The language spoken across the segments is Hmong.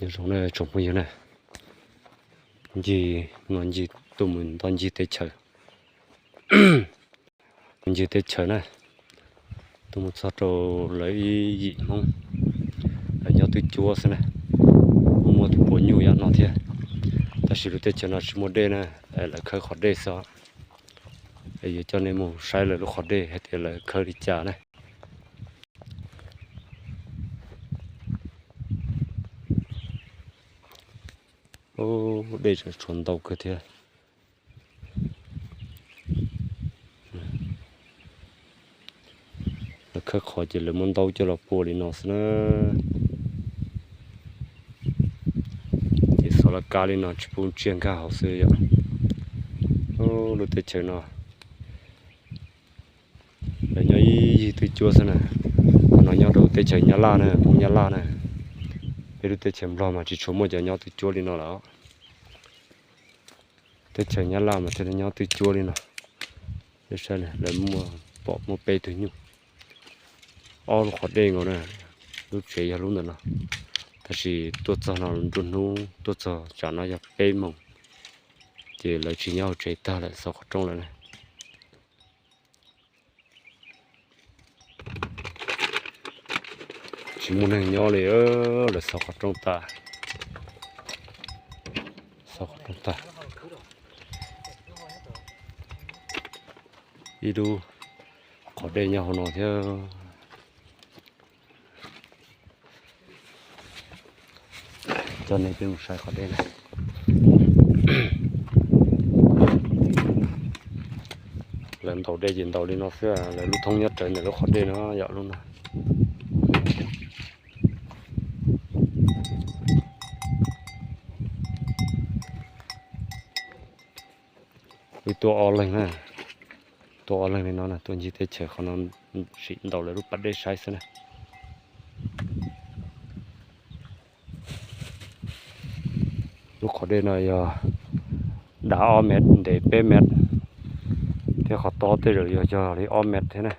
Nyob zoo na tsoom phooj ywg na, ncig no ncig tuaj mus nto ncig teb chaws, ncig teb chaws na, tuaj mus txog rau lawv ib yim Hmoob, lawv nyob twj cuab xwb na, muaj tus puas nyuj yam no thiab. Tab sis lub teb chaws no tsis muaj dej na, lawv khawb qhov dej xwb. Yuav coj nej mus saib lawv lub qhov dej hais tias lawv khawb li cas na. Dej tseem tshuav ntau kawg thiab. Lawv khawb qhov ces lawv muab ntaub coj los pua li no xwb na. Ces xov laj kab li no tsis pub tsiaj nkag hauv xwb yom. Lub teb chaws no lawv nyob ib yig twj cuab xwb na. No nyob rau teb chaws Nyab Laj na, Hmoob Nyab Laj na. Peb lub teb chaws Nplog mas tsis tshua muaj cov nyob twj cuab li no lawm. Teb chaws Nyab Laj mas thiaj li nyob twj cuab li no. Saib lawv muaj, pom muaj peb tug nyuj, ob lub qhov dej nkaus na. Lub tsev yog lub ntawm no, tab sis tuaj txog no nruab hnub, tuaj txog tsam no yog peb moos, ces lawv tsis nyob hauv tsev tag lawm, xov qhov rooj lawm na. Tsis muaj neeg nyob li, lawv xov qhov rooj tas, xov qhov rooj tas. Ib lub qhov dej nyob hauv no thiab. Coj nej peb mus saib qhov dej na. Lawv ntaus dej ces ntaus li no xwb, lawv lub thoob nyob rawv ntawm lub qhov dej no yom, lub no. Wb tuaj ob leeg na, tuaj ob leeg li no na, tuaj ncig teb chaws qhov no, sim ntaus lawv lub pas dej saib xwb na. Lub qhov dej no yog dav ob mev, ntev peb mev, thiab qhov tob tej zaum yog yog li ob mev thiab na.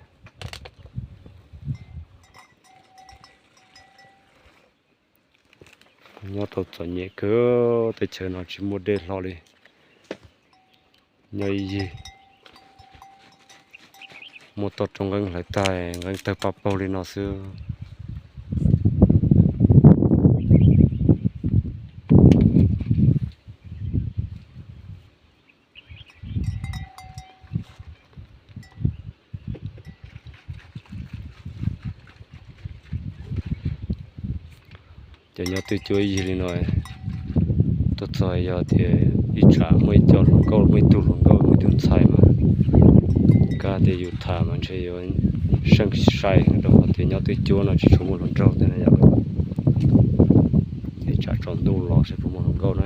Nyob tau txom nyem kawg, teb chaws no tsis muaj dej hlo li. Nyob ib yig, muaj toj roob nqeeb hlawv tag, nqeeb tawg paj paug li no xwb. Ces nyob twj cuab ib yig li no, tuaj txog yog tias ib tsam muaj ib co hluas nkauj, muaj ib tug hluas nkauj, muaj ib tug ntxhais mas, kab tias yus tham mas ntshe yuav seej sai, rau qhov tias nyob twj cuab no tsis tshua muaj hluas nraug thiab na yom. Ces tsam tsaus ntuj los seb puas muaj hluas nkauj na.